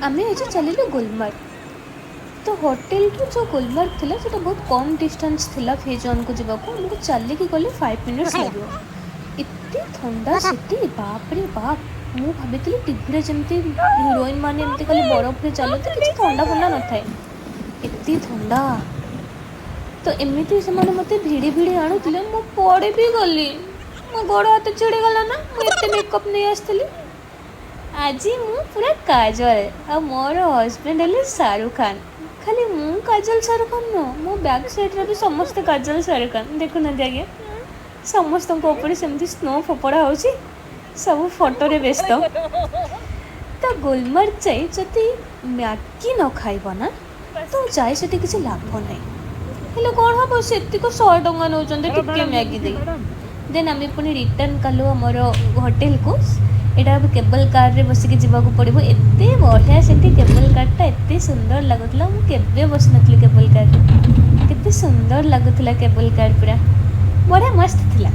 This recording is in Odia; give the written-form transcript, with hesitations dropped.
ଆମେ ଆଜି ଚାଲିଲୁ ଗୁଲମାର୍ଗ। ତ ହୋଟେଲରୁ ଯେଉଁ ଗୁଲମାର୍ଗ ଥିଲା, ସେଇଟା ବହୁତ କମ୍ ଡିଷ୍ଟାନ୍ସ ଥିଲା। ଫେଜ୍ ୱାନ୍କୁ ଯିବାକୁ ଆମକୁ ଚାଲିକି ଗଲେ 5 ମିନିଟ୍ସ ଲାଗିବ। ଏତେ ଥଣ୍ଡା ସେଠି, ବାପରେ ବାପ! ମୁଁ ଭାବିଥିଲି ଟିଭିରେ ଯେମିତି ହିରୋଇନ୍ ମାନେ ଏମିତି ଖାଲି ବରଫରେ ଚାଲନ୍ତି, କିଛି ଥଣ୍ଡା ଫଣ୍ଡା ନଥାଏ। ଏତେ ଥଣ୍ଡା! ତ ଏମିତି ସେମାନେ ମୋତେ ଭିଡ଼ି ଭିଡ଼ି ଆଣୁଥିଲେ, ମୁଁ ପଡ଼ି ବି ଗଲି। ମୋ ଗୋଡ଼ ହାତ ଛିଡ଼ିଗଲା ନା, ମୁଁ ଏତେ ମେକଅପ୍ ନେଇ ଆସିଥିଲି। ଆଜି ମୁଁ ପୁରା କାଜଲ ଆଉ ମୋର ହଜବେଣ୍ଡ ହେଲେ ଶାହରୁଖ ଖାନ। ଖାଲି ମୁଁ କାଜଲ ଶାହରୁଖ ଖାନ ନୁହଁ, ମୋ ବ୍ୟାକ୍ ସାଇଡ଼୍ରେ ବି ସମସ୍ତେ କାଜଲ ଶାହରୁଖ ଖାନ। ଦେଖୁନାହାନ୍ତି ଆଜ୍ଞା, ସମସ୍ତଙ୍କ ଉପରେ ସେମିତି ସ୍ନୋ ଫୋପଡ଼ା ହେଉଛି, ସବୁ ଫଟୋରେ ବ୍ୟସ୍ତ। ତ ଗୁଲମାର୍ଗ ଯାଇ ଯଦି ମ୍ୟାଗି ନ ଖାଇବ ନା, ତ ଯାଇ ସେଠି କିଛି ଲାଭ ନାହିଁ। ହେଲେ କ'ଣ ହେବ, ସେତିକ 100 ଟଙ୍କା ନେଉଛନ୍ତି ଟିକେ ମ୍ୟାଗି ଦେଇ। ଦେନ୍ ଆମେ ପୁଣି ରିଟର୍ନ କଲୁ ଆମର ହୋଟେଲକୁ। ଏଇଟା କେବଲ୍ କାର୍ରେ ବସିକି ଯିବାକୁ ପଡ଼ିବ। ଏତେ ବଢ଼ିଆ ସେଠି କେବଲ୍ କାର୍ଟା, ଏତେ ସୁନ୍ଦର ଲାଗୁଥିଲା। ମୁଁ କେବେ ବସିନଥିଲି କେବଲ୍ କାର୍ରେ। କେତେ ସୁନ୍ଦର ଲାଗୁଥିଲା କେବଲ୍ କାର୍, ପୁରା ବଢ଼ିଆ ମସ୍ତ ଥିଲା।